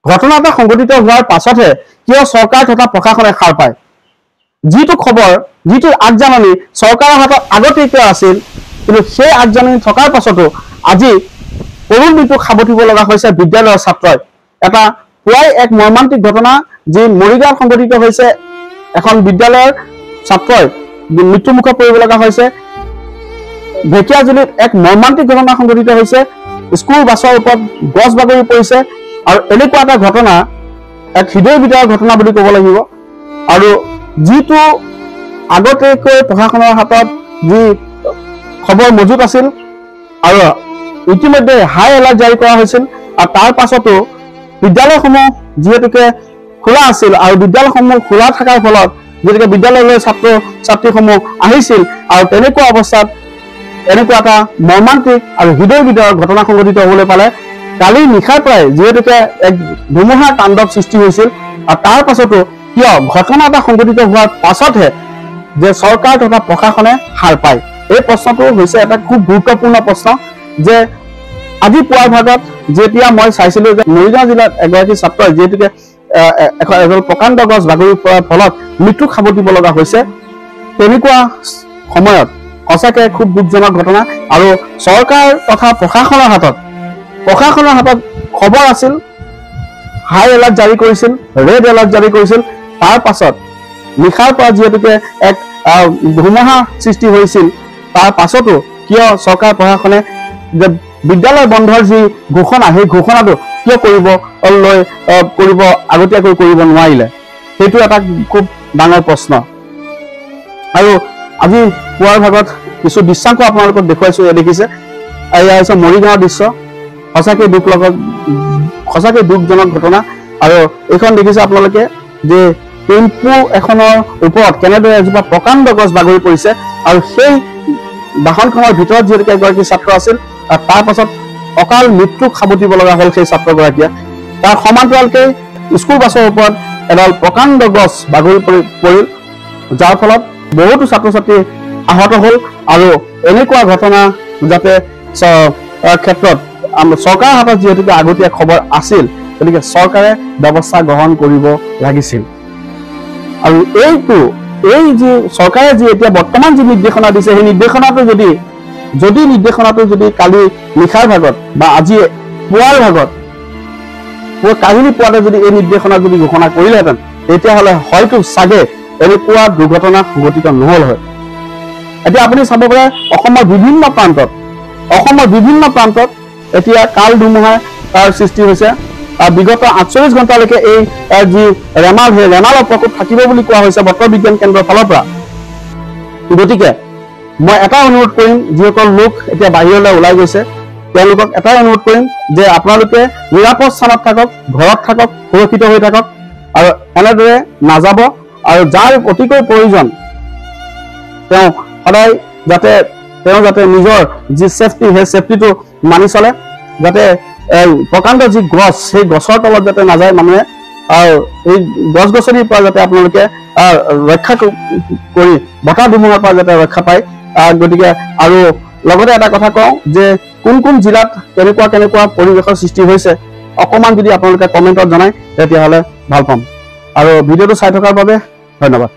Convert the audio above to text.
ঘটনা এটা সংঘটিত হোৱাৰ পাছতহে কিয় চৰকাৰ তথা প্ৰশাসনে সাৰ পায়? যিটো খবৰ, যিটো আগজাননী চৰকাৰৰ হাতত আগতীয়াকৈ আছিল, কিন্তু সেই আগজাননী থকাৰ পাছতো আজি কৰুণ মৃত্যুক সাৱটিব লগা হৈছে বিদ্যালয়ৰ ছাত্ৰই। এটা পুৱাই এক মৰ্মান্তিক ঘটনা যি মৰিগাঁৱত সংঘটিত হৈছে, এখন বিদ্যালয়ৰ ছাত্ৰই মৃত্যুমুখত পৰিব লগা হৈছে। ঢেকীয়াজুলিত এক মৰ্মান্তিক ঘটনা সংঘটিত হৈছে, স্কুল বাছৰ ওপৰত গছ বাগৰি পৰিছে। আৰু এনেকুৱা এটা ঘটনা এক হৃদয় বিদাৰক ঘটনা বুলি ক'ব লাগিব। আৰু যিটো আগতীয়াকৈ প্ৰশাসনৰ হাতত যি খবৰ মজুত আছিল আৰু ইতিমধ্যে হাই এলাৰ্ট জাৰি কৰা হৈছিল, আৰু তাৰ পাছতো বিদ্যালয়সমূহ যিহেতুকে খোলা আছিল আৰু বিদ্যালয়সমূহ খোলা থকাৰ ফলত যিহেতুকে বিদ্যালয়লৈ ছাত্ৰ ছাত্ৰীসমূহ আহিছিল, আৰু তেনেকুৱা অৱস্থাত এনেকুৱা এটা মৰ্মান্তিক আৰু হৃদয় বিদাৰক ঘটনা সংঘটিত হ'বলৈ পালে। কালি নিশাৰ পৰাই যিহেতুকে এক ধুমুহাৰ তাণ্ডৱ সৃষ্টি হৈছিল, আৰু তাৰ পাছতো কিয় ঘটনা এটা সংঘটিত হোৱাৰ পাছতহে যে চৰকাৰ তথা প্ৰশাসনে সাৰ পায়? এই প্ৰশ্নটো হৈছে এটা খুব গুৰুত্বপূৰ্ণ প্ৰশ্ন। যে আজি পুৱাৰ ভাগত যেতিয়া মই চাইছিলো যে মৰিগাঁও জিলাত এগৰাকী ছাত্ৰই যিহেতুকে এডাল প্ৰকাণ্ড গছ বাগৰি পৰাৰ ফলত মৃত্যুক সাৱটিব লগা হৈছে, তেনেকুৱা সময়ত সঁচাকে খুব দুখজনক ঘটনা। আৰু চৰকাৰ তথা প্ৰশাসনৰ হাতত খবৰ আছিল, হাই এলাৰ্ট জাৰি কৰিছিল, ৰেড এলাৰ্ট জাৰি কৰিছিল। তাৰ পাছত নিশাৰ পৰা যিহেতুকে এক ধুমুহা সৃষ্টি হৈছিল, তাৰ পাছতো কিয় চৰকাৰ প্ৰশাসনে যে বিদ্যালয় বন্ধৰ যি ঘোষণা, সেই ঘোষণাটো কিয় কৰিব আগতীয়াকৈ কৰিব নোৱাৰিলে? সেইটো এটা খুব ডাঙৰ প্ৰশ্ন। আৰু আজি পুৱাৰ ভাগত কিছু দৃশ্যাংশ আপোনালোকক দেখুৱাইছো, এয়া দেখিছে, এয়া হৈছে মৰিগাঁৱৰ দৃশ্য। সঁচাকৈ দুখজনক ঘটনা। আৰু এইখন দেখিছে আপোনালোকে যে টেম্পু এখনৰ ওপৰত কেনেদৰে এজোপা প্ৰকাণ্ড গছ বাগৰি পৰিছে, আৰু সেই বাহনখনৰ ভিতৰত যিহেতুকে এগৰাকী ছাত্ৰ আছিল, আৰু তাৰ পাছত অকাল মৃত্যুক সাৱটিব লগা হ'ল সেই ছাত্ৰগৰাকীয়ে। তাৰ সমান্তৰালকৈ স্কুল বাছৰ ওপৰত এডাল প্ৰকাণ্ড গছ বাগৰি পৰিল, যাৰ ফলত বহুতো ছাত্ৰ ছাত্ৰী আহত হ'ল। আৰু এনেকুৱা ঘটনা যাতে ক্ষেত্ৰত চৰকাৰৰ হাতত যিহেতুকে আগতীয়া খবৰ আছিল, গতিকে চৰকাৰে ব্যৱস্থা গ্ৰহণ কৰিব লাগিছিল। আৰু এই যি চৰকাৰে যি এতিয়া বৰ্তমান যি নিৰ্দেশনা দিছে, সেই নিৰ্দেশনাটো যদি নিৰ্দেশনাটো যদি কালি নিশাৰ ভাগত বা আজি পুৱাৰ ভাগত কাহিনী পুৱাতে যদি এই নিৰ্দেশনা যদি ঘোষণা কৰিলেহেঁতেন, তেতিয়াহ'লে হয়তো চাগে এনেকুৱা দুৰ্ঘটনা সংঘটিত নহ'ল হয়। এতিয়া আপুনি চাব পাৰে অসমৰ বিভিন্ন প্ৰান্তত এতিয়া কাল ধুমুহাৰ সৃষ্টি হৈছে। বিগত 48 ঘণ্টালৈকে এই যি ৰেমাল, সেই ৰেমালৰ প্ৰকোপ থাকিব বুলি কোৱা হৈছে বতৰ বিজ্ঞান কেন্দ্ৰৰ ফালৰ পৰা। গতিকে মই এটা অনুৰোধ কৰিম, যিসকল লোক এতিয়া বাহিৰলৈ ওলাই গৈছে তেওঁলোকক এটাই অনুৰোধ কৰিম যে আপোনালোকে নিৰাপদ স্থানত থাকক, ঘৰত থাকক, সুৰক্ষিত হৈ থাকক আৰু এনেদৰে নাযাব। আৰু যাৰ অতিকৈ প্ৰয়োজন তেওঁ সদায় তেওঁ যাতে নিজৰ যি চেফটি, সেই চেফটিটো মানি চলে, যাতে প্ৰকাণ্ড যি গছ, সেই গছৰ তলত যাতে নাযায় মানুহে, আৰু এই গছ গছনিৰ পৰা যাতে আপোনালোকে ৰক্ষা কৰি বতাহ ধুমুহাৰ পৰা যাতে ৰক্ষা পায়। গতিকে আৰু লগতে এটা কথা কওঁ যে কোন কোন জিলাত কেনেকুৱা কেনেকুৱা পৰিৱেশৰ সৃষ্টি হৈছে অকণমান যদি আপোনালোকে কমেণ্টত জনায় তেতিয়াহ'লে ভাল পাম। আৰু ভিডিঅ'টো চাই থকাৰ বাবে ধন্যবাদ।